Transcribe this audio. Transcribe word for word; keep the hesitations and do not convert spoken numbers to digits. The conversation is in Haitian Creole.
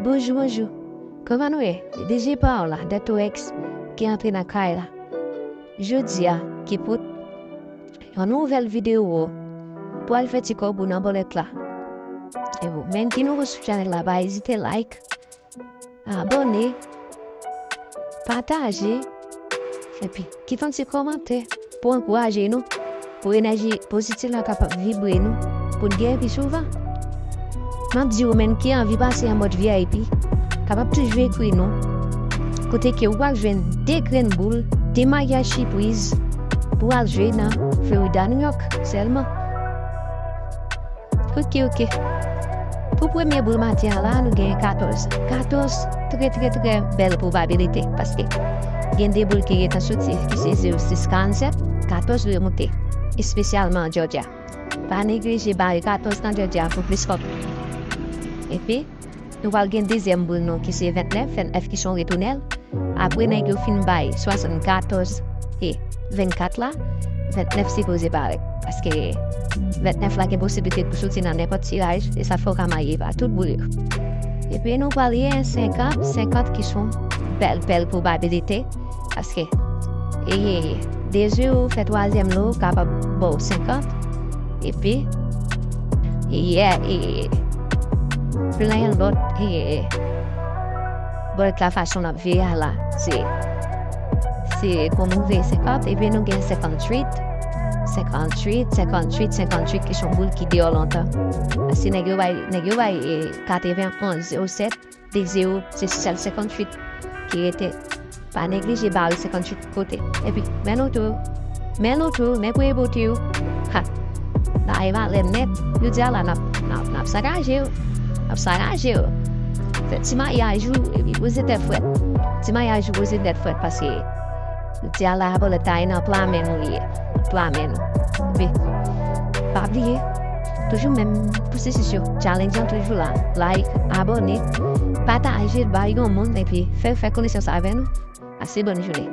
Bonjou, bonjou. Kòman nou ye? D J pa w la, Dètorex, ki antre nan kay la. Jodi a, ki pou yon nouvèl videyo, pral fè ti kòb ou nan bòlèt la. E ou menm ki nouvo sou chanèl la, pa ezite like, abòne, pataje, epi kite yon ti kòmantè pou ankouraje nou, pou enèji pozitif la kapab vibre nou, pou n gen pi souvan. M ap di ou menm ki anvi pase an mòd V I P, kapab toujou ekri nou. Kote ke ou pral jwenn de grenn boul, de maryaj sipriz, pou al jwe nan Florida, New York sèlman. Ok, ok. Pou premye boul maten an la, nou gen katòz. Katòz, trè, trè, trè bèl pwobabilite, paske gen de boul ki gentan soti, ki se zewo sis karannsèt, katòz dwe moute, espesyalman Georgia. Pa neglije bare katòz nan Georgia pou plis kòb. Epi, nou pral gen dezyèm boul nou ki se vennèf, vennèf ki se yon retounèl. Apre nèg yo fin bay swasannkatòz e vennkat la, vennèf sipoze parèt. Paske vennèf la gen posiblite pou soti nan nenpòt tiraj, e sa fè w ka marye pa tout boul yo. Epi nou pral gen senkant, senkant ki se yon bèl, bèl pwobabilite. Paske, e, de zewo fè twazyèm lo kapab ba w senkant. Epi, e, e, plen lòt, e, bòlèt la fason l ap vire a la, se, se pou nou veye senkant, epi nou gen senkantuit, senkantuit, senkantuit, senkantuit ki se yon boul ki deyò lontan. Paske nèg yo bay, nèg yo bay, e, katrevenn onz zewo sèt, de zewo, se sèl senkantuit ki rete. Pa neglije bare senkantuit kote. Epi, men nou tou, men nou tou, men premye bout yo. Ha! Bagay malè nèt. Jodi a la, n ap, n ap, n ap sakaje yo. N ap sakaje yo. Fè ti maryaj ou, epi poze tèt frèt. Ti maryaj ou poze tèt frèt, paske jodi a la, bòlèt la nan pla men nou ye. Pla men nou. Epi, pa bliye, toujou menm pwosesis yo. Challenge an toujou la. Like, abòne, pataje l bay yon moun, epi fè, fè konesans avè nou. Pase bòn jounen.